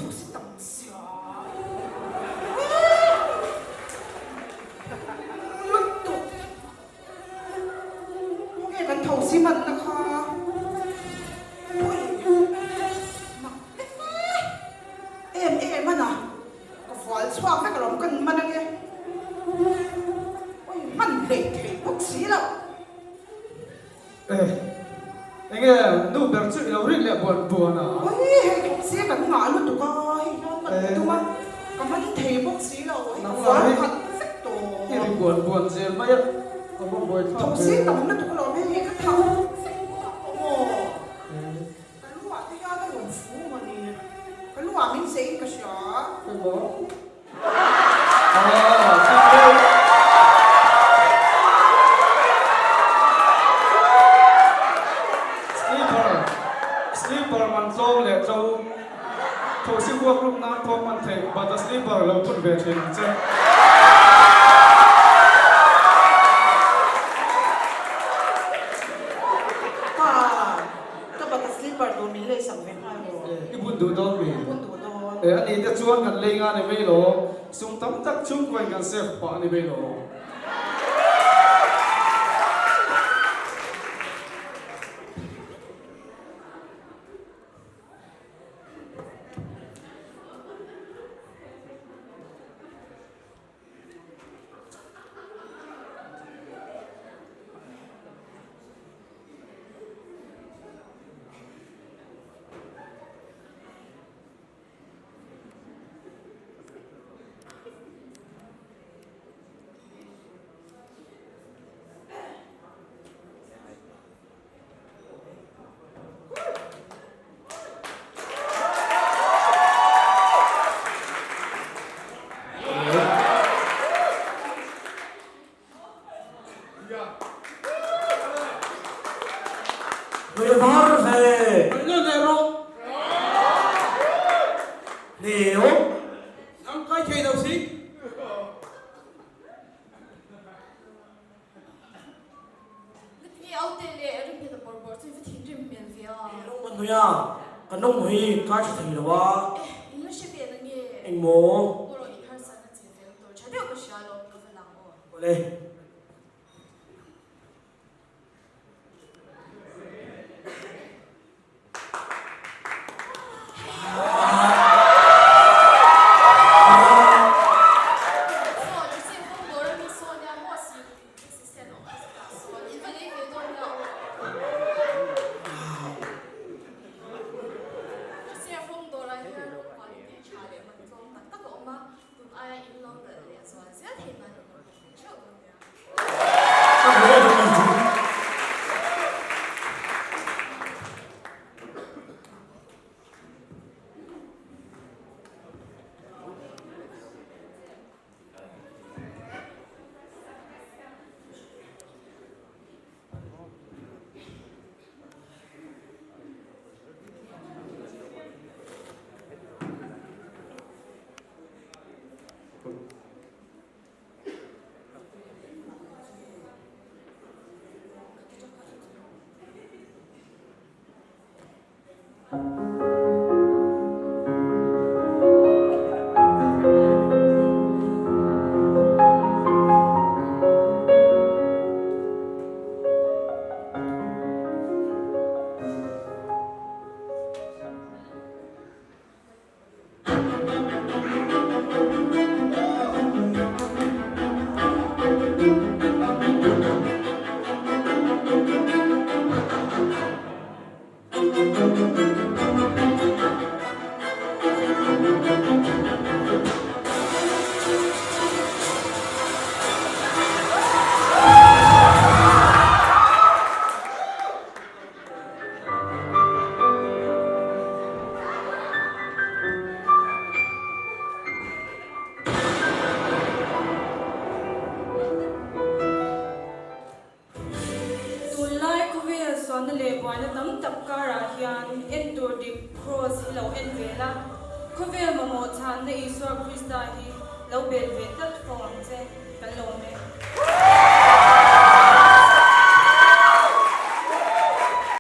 Thosi tam sia. Lutuk. Khawnge kan thosi manna kha? Pawi mak em em a na. Ka fual chhuak vek alawm kan man ange. Pawi hman hleih theih bawk si lo. E, enge nu ber chu i lo rin leh buan buan a? Ui, hei thosi kan ngah lutuk a, hei hian man ka tum a, ka man thei bawk si lo, hei ka fual khat vek tawh. I ri buan buan zel mai a, ka va buai thlak ve. Thosi tam lutuk alawm hei hi ka thah vek tawh maw? Ka lu ah te hian a rawn fu maw ni? Ka lu ah min zei in ka hria. Emaw? Ah, tih deuh. Sleeper, sleeper man tlawm leh tlo. Thosi vuak rum nan pawh hman theih, but a sleeper lo phun ve thin ang che. Pa, ka bata sleeper tur min lei sak ve nghal rawh. I bun duh dawn mi? Ka bun duh dawn. E, ani te chuan kan lei nga ni mai lo, sum tam tak chhungkuain kan save pah ni mai lo. Hmui var ve. Hmui nawn leh rawh. Hniu. Nang kai thei lo si. Nge aute leh rimhmel a bawr bawr chu i va thinrim hmel ve a. Nge rawng kan hnuia kan rawng hmui kai tha thei lo a. Eh, in la hre ve na nge? Engmaw? Aw rawh in harsatna chin fel tur tha deuh ka hria alawm ka va lang aw. Awle. Tunlai khawvel sualna leh buaina tam tak karah hian en tur dik Kraws hi lo en ve la, khawvel mamawh chhanna Isua Krista hi lo bel ve tlat fo ang che, kan lawm e.